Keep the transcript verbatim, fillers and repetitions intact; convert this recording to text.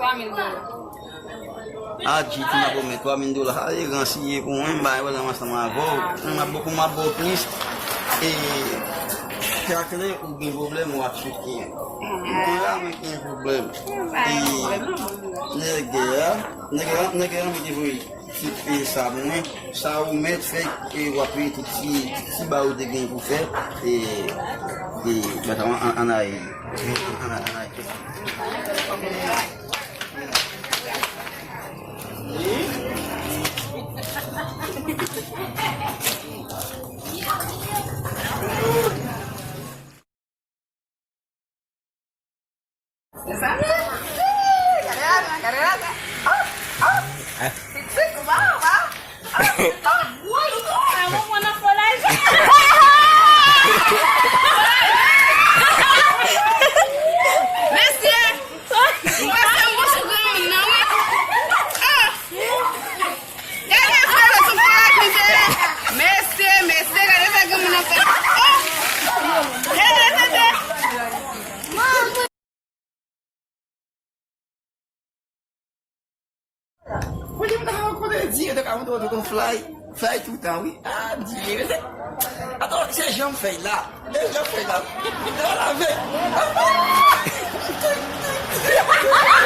A G T, m ap remèt twa mil dola. A, e ransiye pou mwen, m bay wè ansanm avè w. Mwen, m ap bokou, m ap ba w plis. E, Chakle, ou gen pwoblèm, w ap cheke. Mwen la, mwen gen pwoblèm. E, nègè a, nègè a, nègè a, mwen te voye ti pe sa mwen, sa ou mèt fè, e w ap peye tout ti, ti ba ou te gen pou fè, e, e, bat an, an, an ay. An, an, an ay. Gade la, gade la. Oh, oh. Pitit, wow, wow. Oh, oh. Mesye, mesye, m bon sou granmoun nan, wi. Ah. Gade frè sou fò ak mizè. Mesye, mesye, gade sa granmoun nan fè. Oh! Gade tete. Pou di m ta rankontre di, yo te ka montre w tonton Fly, Fly toutan, wi. Ah, di, mesye. Ato, se jan m fè la. E jan fè la. Nan lave. Anpil.